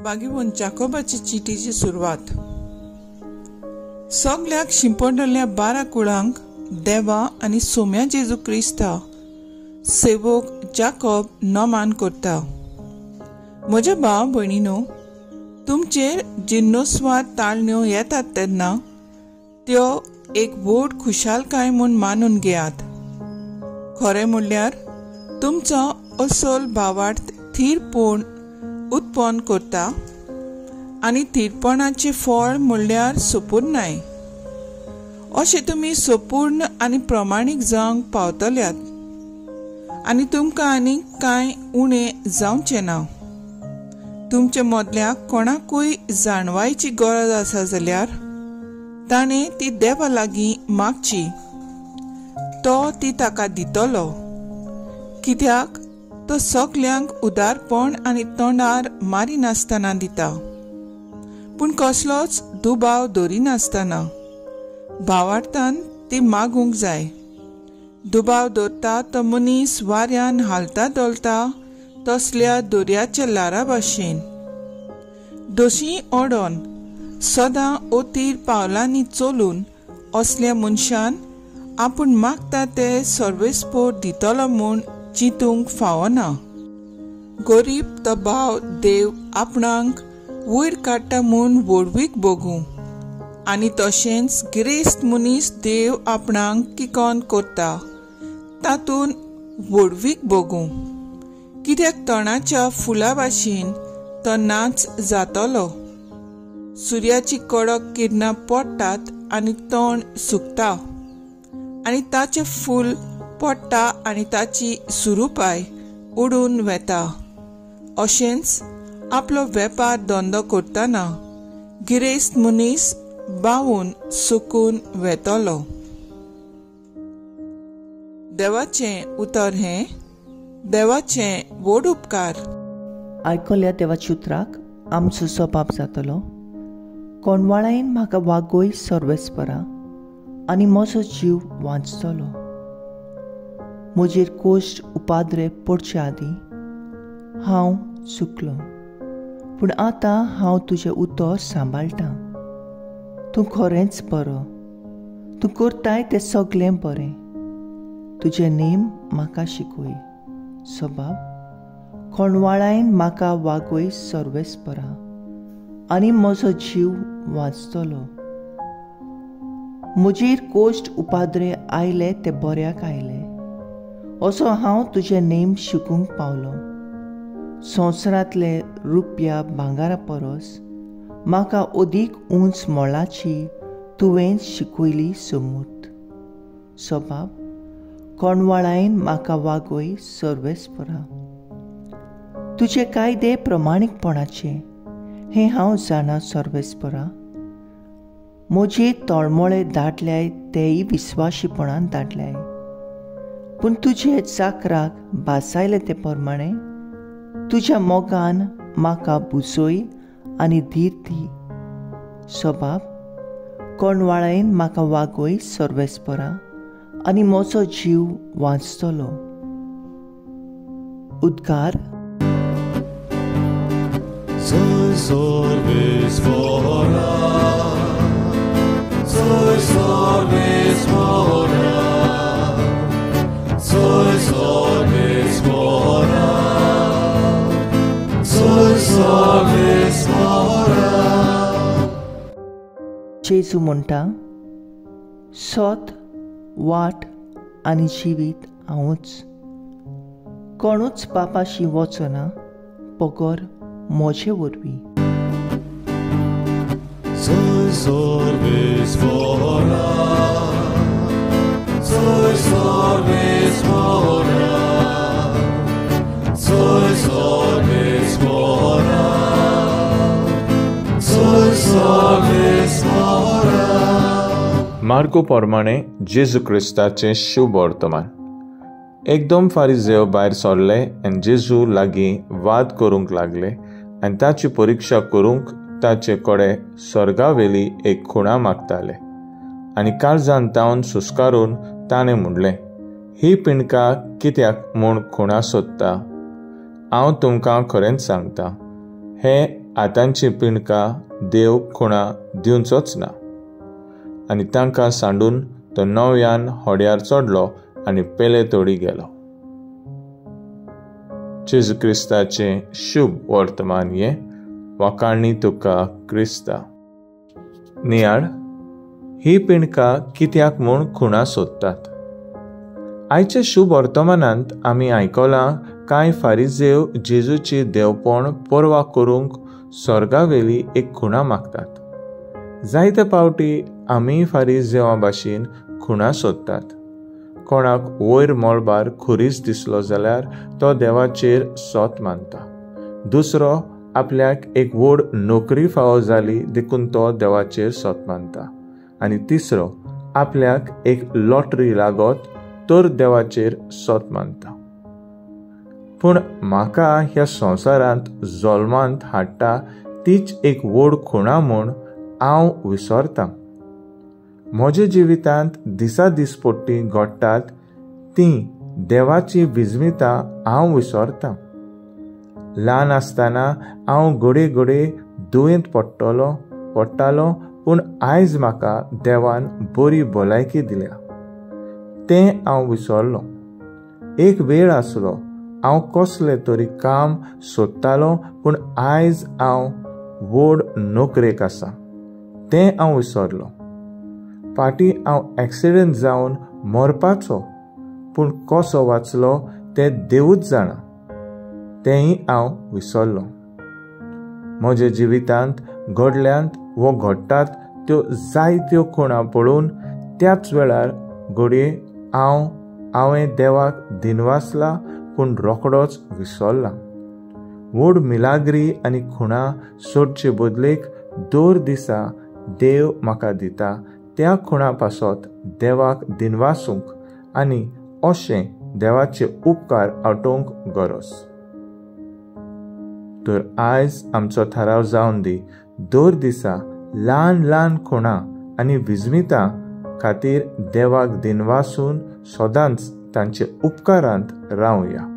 बागीवन जाकोबाची चिटीची सुरवात. सगल्याक शिंपडलेल्या 12 कुळांक देवा आनी सोम्या जेजू क्रिस्ता सेवक जाकोब नमान करता. म्हज्या भाव भयणीनो, तुमचेर जिन्नोस्वाद ताळण्यो येतात तेन्ना त्यो एक व्हड खुशालकाय म्हूण मानून घेयात. खरें म्हणल्यार तुमचो असल भावार्थ थीरपण उत्पन्न करता आनी थीरपणाचें फळ म्हणल्यार सपूर्णाय. अशें तुमी सपूर्ण आनी प्रमाणीक जावंक पावतल्यात आनी तुमकां आनीक कांय उणें जावचें ना. तुमचे मदल्या कोणाकूय जाणवायची गरज आसा जाल्यार ताणें ती देवा लागीं मागची, तो ती ताका दितलो. कित्याक तो सगल्यांक उदारपण आनी तोंडार मारिनासतना दिता, पूण कसलोच दुबाव दवरिनासतना भावार्थान ती मागूंक जाय. दुबाव दवरता तो मनीस वाऱ्यान हालता धोलता तसल्या दर्याच्या ल्हारा भाशेन. दोशी ओडोन सदां ओतीर पावलांनी चलून असल्या मनशान आपूण मागता ते सर्वेस्पोर दितलो म्हूण चिंतूंक फावना. गरीब तो भाव देव आपणाक वयर काडटा म्हूण व्हडवीक भोगूं आनी तशेंच गिरेस्त मनीस देव आपणाक किकोन करता तातूंत व्हडवीक भोगूं. कित्याक तणाच्या फुला भाशेन तो नाच जातलो. सुर्याची कडक किरणां पडटात आनी तण सुकता आनी ताचें फूल पडटा आनी ताची सुरुपाय उडून वेता. अशेंच आपलो वेपार धंदो करतना गिरेस्त मनीस बावून सुकून वेतलो. देवाचें उतर हें देवाचें व्हड उपकार. आयकल्या देवाच्या उतराक आमचो स्वभाव जातलो. कोणवाळायन म्हाका वागोय सर्वेस्परा आनी म्हजो जीव वांचतलो. म्हजेर कोश्ट उपाद्रे पडचे आदीं हांव चुकलो, पूण आतां हांव तुजें उतर सांबाळटां. तूं खरेंच बरो, तूं करताय तें सगळें बरें. तुजें नेम म्हाका शिकय. स्वभाव कोणवाळायन म्हाका वागोय सर्वेस्परा आनी म्हजो जीव वांचतलो. म्हजेर कोश्ट उपाद्रे आयले ते बऱ्याक आयले, असो हांव तुजें नेम शिकूंक पावलो. संवसारांतले रुपया भांगरा परस म्हाका अदीक उंच मोलाची तुवें शिकयली समूर्त. स्वभाव कोणवाळायन म्हाका वागोय सर्वेस्परा. तुजे कायदे प्रमाणीकपणाचे हें हांव जाणा सर्वेस्परा. म्हजे तळमळे दाटल्याय तेय विस्वाशीपणान दाटल्याय, पूण तुजे चाकराक भासायले ते प्रमाणे तुज्या मोगान म्हाका बुजोय आनी धीर दी. स्वभाव कोणवाळायन म्हाका वागोय सर्वेस्परा आनी म्हजो जीव वांचतलो. उद्गार. जेजू म्हणटा, सत, वाट आनी जिवीत हांवूच. कोणूच बापाशी वचना बगर म्हजे वरवीं. मार्को प्रमाणे जेजू क्रिस्ताचें शुभ वर्तमान. एकदम फारिजेव भायर सरले आनी जेजू लागीं वाद करूंक लागले आनी ताची परिक्षा करूंक ताचे कडेन स्वर्गावेली एक खुणा मागताले. आनी काळजान तावन सुस्कारून ताणें म्हणलें, ही पिंडका कित्याक म्हूण खुणा सोदता? हांव तुमकां खरेंच सांगता, हे आतांची पिंडका देव खुणा दिवचोच ना. आनी तांकां सांडून तो नव्यान होड्यार चडलो आनी पेले तोडी गेलो. जेजू क्रिस्ताचें शुभ वर्तमान हें. वाखाणी तुका क्रिस्ता. नियाळ ही पिंडका कित्याक म्हूण खुणा सोदतात. आयच्या शुभ वर्तमानांत आमी आयकलां कांय फारिजेव जेजूची देवपण पर्वा करूंक स्वर्गावेली एक खुणा मागतात. जायते पावटी आमी फारिजेवां भाशेन खुणा सोदतात. कोणाक वयर मळबार खुरीस दिसलो जाल्यार तो देवाचेर सोत मानता. दुसरो आपल्याक एक व्हड नोकरी फावो जाली देखून तो देवाचेर सोत मानता. आनी तिसरो आपल्याक एक लॉटरी लागत तर देवाचेर सोत मानता. पूण म्हाका ह्या संवसारांत जल्मांत हाडटा तीच एक व्हड खुणा म्हूण हांव विसरतां. म्हज्या जिवितांत दिसा दिसपट्टी घडटात तीं देवाची विजमितां हांव विसरतां. ल्हान आसतना हांव घडये घडये दुयेंत पडटालो, पूण आयज म्हाका देवान बरी भलायकी दिल्या तें हांव विसरलो. एक वेळ आसलो हांव कसलें तरी काम सोदतालो, पूण आयज हांव व्हड नोकरेक आसा तें हांव विसरलो. फाटीं हांव एक्सिडंट जावन मरपाचो, पूण कसो वाचलो तें देवूच जाणा, तेंय हांव विसरलो. म्हज्या जिवितांत घडल्यांत वो घडटात त्यो जायत्यो खुणा पळोवन त्याच वेळार घडये हांवें देवाक दिनवासला, पूण रोखडोच विसरला. व्हड मिलाग्री आनी खुणा सोडचे बदलेक दर दिसा देव म्हाका दिता त्या खुणा पासत देवाक दिनवासूंक आनी अशें देवाचे उपकार आटोवंक गरज. तर आयज आमचो थाराव जावन दी, दर दिसा ल्हान ल्हान खुणा आनी विजमितां खातीर देवाक दिनवासून सदांच तांचे उपकारांत रावया.